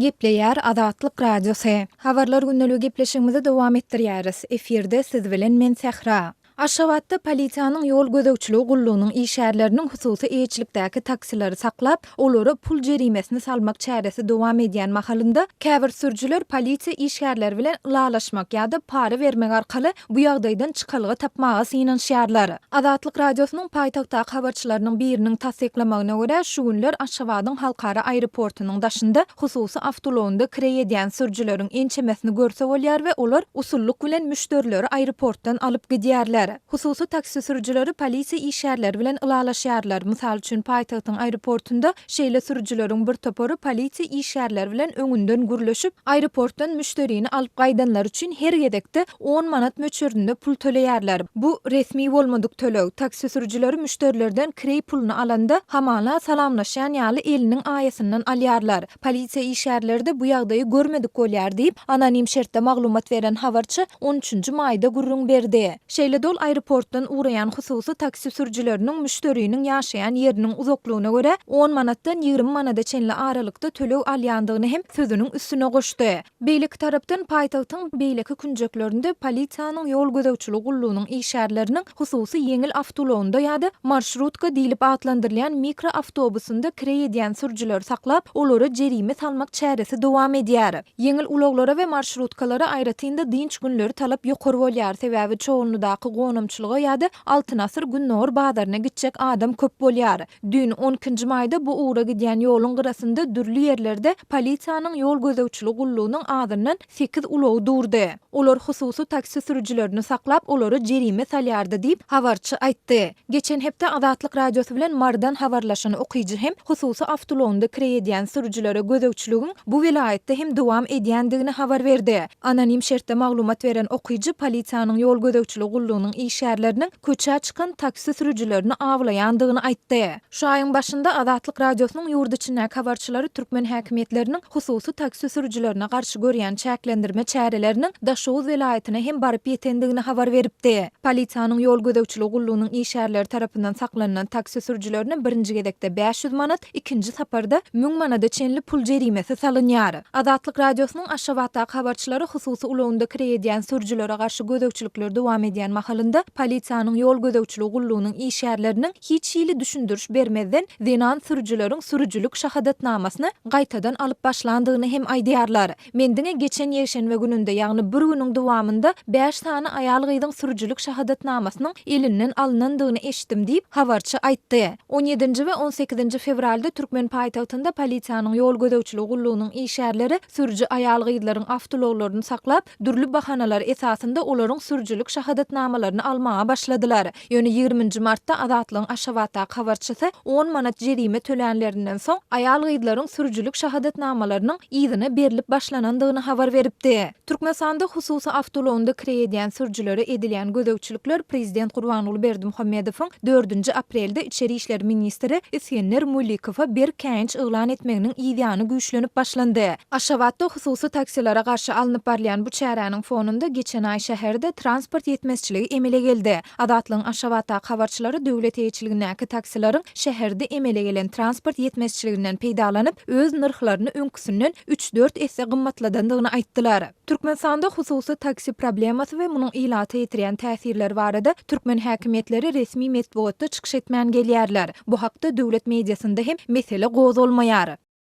Gepleýär Azatlyk Radiosy. Habarlar gündeligi gepleşigimizi dowam etdirýäris. Efirde siz bilen men Sähra. Aşgabatda polisiýanyň ýol gözegçiligi gullugynyň işgärleriniň hususy eýeçilikdäki taksileri saklap, olara pul jerimesini salmak çäresi dowam edýän mahalynda, käbir sürüjiler polisiýa işgärleri bilen ylalaşmak ýa-da para bermek arkaly bu ýagdaýdan çykalga tapmaga synanyşýarlar. Azatlyk Radiosynyň paýtagtdaky habarçylarynyň biriniň tassyklamagyna görä, şu günler Aşgabadyň halkara aeroportunyň daşynda hususy awtoulagynda kireý edýän sürüjileriň ençemesini görse bolýar we olar usullyk bilen müşderileri aeroportdan alyp gidýärler. Hususy taksi sürüjileri polisiýa işgärleri bilen ylalaşýarlar. Mysal üçin, paýtagtyň aeroportunda şeýle sürüjileriň bir topary polisiýa işgärleri bilen öňünden gürleşip, aeroportdan müşderini alyp gaýdanlary üçin her gezekde on manat möçberinde pul töleýärler. Bu resmi bolmadyk töleg. Taksi sürüjileri müşderilerden kireý puluny alanda, hamala salamlaşýan ýaly eliniň aýasyndan alýarlar. Polisiýa işgärleri-de bu ýagdaýy görmedik bolýar diýip, anonim şertde maglumat beren habarçy on üçünji maýda gürrüň berdi. Şeýle-de ol aeroportdan ugraýan hususy taksi sürüjileriniň müşderiniň ýaşaýan ýeriniň uzaklygyna görä on manatdan 20 manada çenli aralykda töleg alýandygyny hem sözüniň üstüne goşdy. Beýleki tarapdan, paýtagtyň beýleki künjeklerinde polisiýanyň ýol gözegçiligi gullugynyň işgärleriniň hususy ýeňil awtoulagynda ýa-da marşrutka diýlip atlandyrylýan mikroawtobusynda kireý edýän sürüjileri saklap, olara jerime salmak çäresi dowam edýär. Ýeňil ulaglara we marşrutkalara aýratyn-da dynç günleri talap ýokary bolýar, sebäbi Çoganlydaky gonamçylyga ýa-da Altyn asyr gündogar bazaryna gitjek adam köp bolýar. Düýn, on ikinji maýda bu ugra gidýän ýoluň gyrasynda dürli ýerlerde polisiýanyň ýol gözegçiligi gullugynyň azyndan sekiz ulagy durdy. Olar hususy taksi sürüjilerini saklap, olara jerime salýardy diýip, habarçy aýtdy. Geçen hepde Azatlyk Radiosy bilen Marydan habarlaşan okyjy hem hususy awtoulagynda kireý edýän sürüjilere gözegçiligiň bu welaýatda hem dowam edýändigini habar berdi. Anonim şertde maglumat beren okyjy polisiýanyň ýol gözegçiligi gullugynyň işgärleriniň köçä çykan taksi sürüjilerini awlaýandygyny aýtdy. Şu aýyň başynda Azatlyk Radiosynyň ýurt içindäki habarçylary türkmen häkimiýetleriniň hususy taksi sürüjilerine garşy görýän çäklendirme çäreleriniň Daşoguz welaýatyna hem baryp ýetendigini habar beripdi. Polisiýanyň ýol gözegçiligi gullugynyň işgärleri tarapyndan saklanylan taksi sürüjilerine birinji gezekde 500 manat, ikinji saparda müň manada çenli pul jerimesi salynýar. Azatlyk Radiosynyň Aşgabatdaky habarçylary hususy ulagynda kireý edýän sürüjilere garşy gözegçilikler dowam edýän mahalynda, polisiýanyň ýol gözegçiligi gullugynyň işgärleriniň hiç hili düşündiriş bermezden zenan sürüjileriň sürüjilik şahadatnamasyny gaýtadan alyp başlandygyny hem aýdýarlar. Men diňe geçen ýekşenbe gününde, ýagny bir günüň dowamynda bäş sany aýal-gyzyň sürüjilik şahadatnamasynyň elinden alnandygyny eşitdim diýip, habarçy aýtdy. On ýedinji we on sekizinji fewralda türkmen paýtagtynda polisiýanyň ýol gözegçiligi gullugynyň işgärleri sürüji aýal-gyzlaryň awtoulaglaryny saklap, dürli bahanalar esasynda olaryň sürüjilik şahadatnamalaryny almaga başladylar. Ýöne ýigriminji martda Azatlygyň Aşgabatdaky habarçysy on manat jerime tölänlerinden soň, aýal-gyzlaryň sürüjilik şahadatnamalarynyň yzyna berlip başlanandygyny habar beripdi. Türkmenistanda hususy awtoulagynda kireý edýän sürüjilere edilýän gözegçilikler prezident Gurbanguly Berdimuhamedowyň dördünji aprelde içeri işler ministri Isgender Mulikowa berk käýinç yglan etmeginiň yzýany güýçlenip başlandy. Aşgabatda hususy taksilere garşy alnyp barylýan bu çäräniň fonunda geçen aý şäherde transport ýetmezçiligi emele geldi. Azatlygyň Aşgabatdaky habarçylary döwlet eýeçiligindäki taksileriň şäherde emele gelen transport ýetmezçiliginden peýdalanyp, öz nyrhlaryny öňküsinden üç-dört esse gymmatladandygyny aýtdylar. Türkmenistanda hususy taksi problemasy we munuň ilata ýetirýän täsirleri barada türkmen häkimiýetleri resmi metbugatda çykyş etmän gelýärler. Bu hakda döwlet mediasynda hem mesele gozgalmaýar.